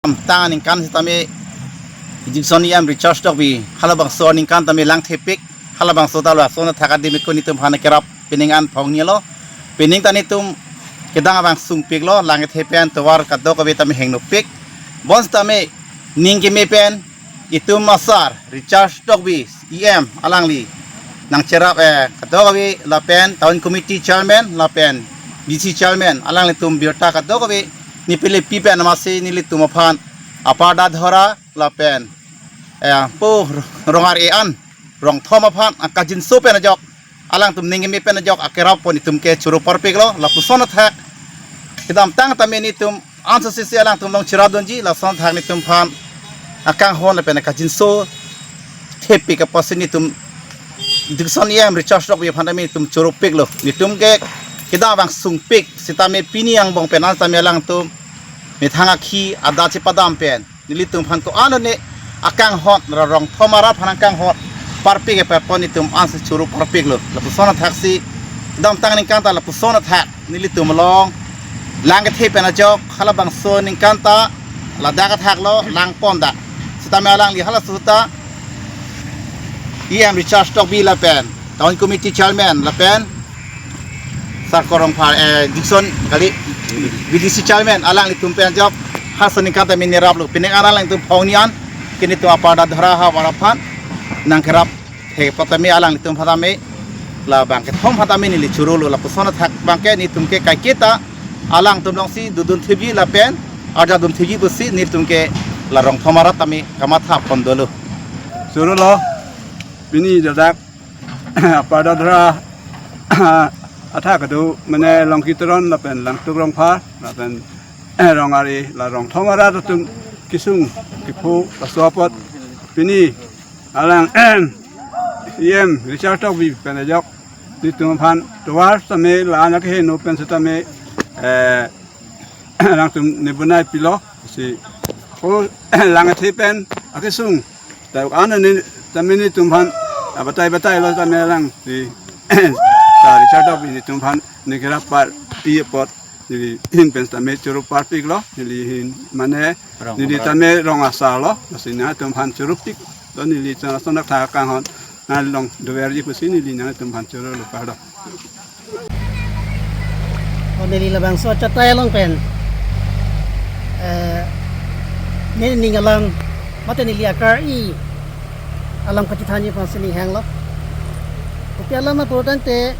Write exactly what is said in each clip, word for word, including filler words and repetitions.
kedamtang aningkan sitame Education E M Richard Tokbi halabangso aningkan tame langthepik, halabangso ta lason athak adim ikon itum aphan kerap pining an phongni lo. Pining ta nitum kedang abang sungpik lo, langkethe pen tovar kadokave tame hengnopik. Bonsitame ning keme pen itum asar Richard Tokbi E M alangli nangcherap, eh, kadokave lapen Town Committee Chairman lapen D C Chairman alanglitum birta kadokave ne pele pi pen amatsi nelitum aphan Upper Dadhora lapen, eh, po Rongar E an Rongthom aphan akajinso pen ajok, alangtum ning keme pen ajok akerap pon itum ke choro parpik lo, lapuson athak kedamtang tame nitum ansose si alangtum along cherapdunji, lason athak nitum aphan akanghon lapen akajinso thepik apotsi nitum Education E M Richard Tokbi aphan tame nitum choropik lo. Nitum ke kedang abang sungpik sitame pini angbong pen an tame alangtum methang akhi adat chepadam pen nelitum aphan ko-an ne akanghon ra Rongthom arat aphan akanghon parpik epet pon itum ansi choro parpik lo. Lapuson athak si kedamtang aningkan ta lapuson athak nelitum along langkethe pen ajok halabangso aningkan ta ladak athak lo langpon dak. Sitame alangli halaso ta E M Richard Tokbi lapen Town Committee Chairman lapen Sar Korong Phar, eh, Dixon kali V D C Chairman alanglitum pen ajok halaso aningkan tame nerap lo, pining an alangtum phongni an ke nitum Upper Dadhora havar aphan nangkerap he patame alanglitum patame labang kethom patame neli choro lo, lapuson athak abang ke nitum ke kaiketa alangtum alongsi dodun thipji lapen arjadun thipji pusi nitum ke la Rongthom arat tame kamatha pon dolo. Choro lo, pini ladak Upper Dadhora athak kedo mane Longki Teron lapen Langtuk Rongphar lapen Rongar E la Rongthom arat atum kesung kepho laso apot pini alang E M Richard Tokbi pen ajok nitum aphan tovar tame la anak heno pen sitame, eh, alangtum ne bonai pilo si ko langkethe pen akesung ta an ne tame nitum aphan abatai batai lo tame alangli ta Richard Tokbi nitum aphan ne kerap parpi apot neli ahin pen tame choro parpik lo, neli ahin mane Rong neli Rong. Tame rong asar lo, lasi nangtum aphan choropik lo, neli chana sonak tha kanghon nang along doverji pusi neli nangtum aphan choro lo, kardom. O neli labangso achatai along pen, eh, neli ning alam mate neli akar-i alam kachethanji aphansi ning hanglo. Kopi alam ma pulotangte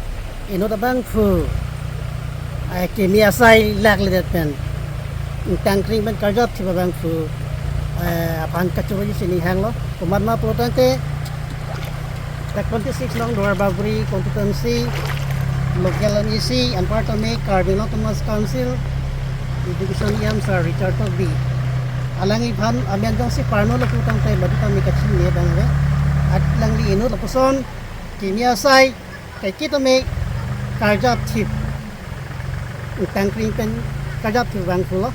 inut abangphu, eh, kimi asai lakledet pen, ingtang kring pen karjap thip abangphu, eh, aphan kachoroji si ning hanglo. Komat ma pulotangte, dak twenty-six along Duar Bagori constituency local M A C, anparta me Karbi Anglong Autonomous Council Education E M Sar Richard Tokbi. Alangliphan amen jongsi parno lo pulotangte, badi tame kachinine abang le. Alangli inut lapuson kimi asai kaiketa me karjap thip, ingtang kring pen karjap thip abangphu lo.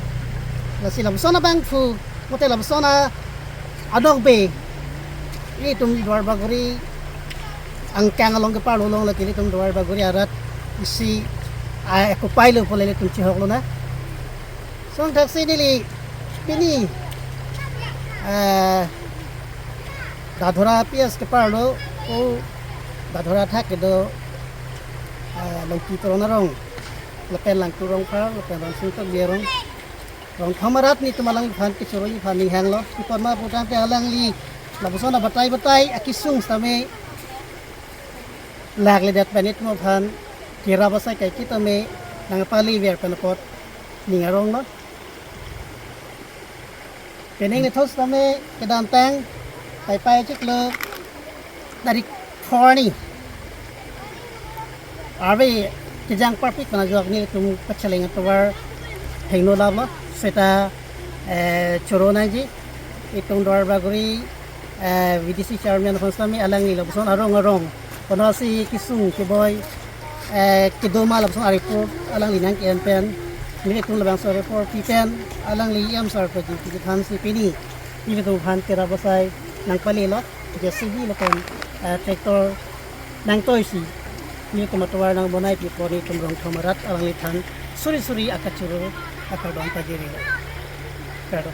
Lasi lapuson abangphu mate lapuson a adok be ilitum Duar Bagori angkang along keparlo along lake ilitum Duar Bagori arat isi a-occupy lo pu le ilitum chihok lonang. Lason athaksi neli pini, eh, Dadhora P S keparlo, o Dadhora athak kedo, eh, Longki Teron arong lapen Langtuk Rongphar lapen Rongsun Tokbi arong, Rongthom arat nitum alangliphan kechoroji aphan ning hanglo. Kopi apot ma pulotangte alangli lapuson abatai batai akesung tame lakledet pen itum aphan kerap asai kaiketa me nangpalever pen apot ning arong lo. Pining nithos tame kedamtang Paipai chiklo tarik four arni arve kejang parpik pen ajok nelitum pacheleng atovar hengno lap lo, seta, eh, choro nangji. Itum Duar Bagori, eh, V D C chairman aphan tame alangli lapuson arong arong konasi kesung keboi, eh, kedo ma lapuson areport alangli nangke-en pen, nelitum labangso areport pi pen alangli E M Sar pajirpi aphansi pini nelitum aphan kerap asai nangpale lo, J C B lapen, eh, tractor nangtoisi nelitum atovar nangbonai pi apot nelitum Rongthom arat alangliphan suri suri akachoro akardom pajirlo. Kardom.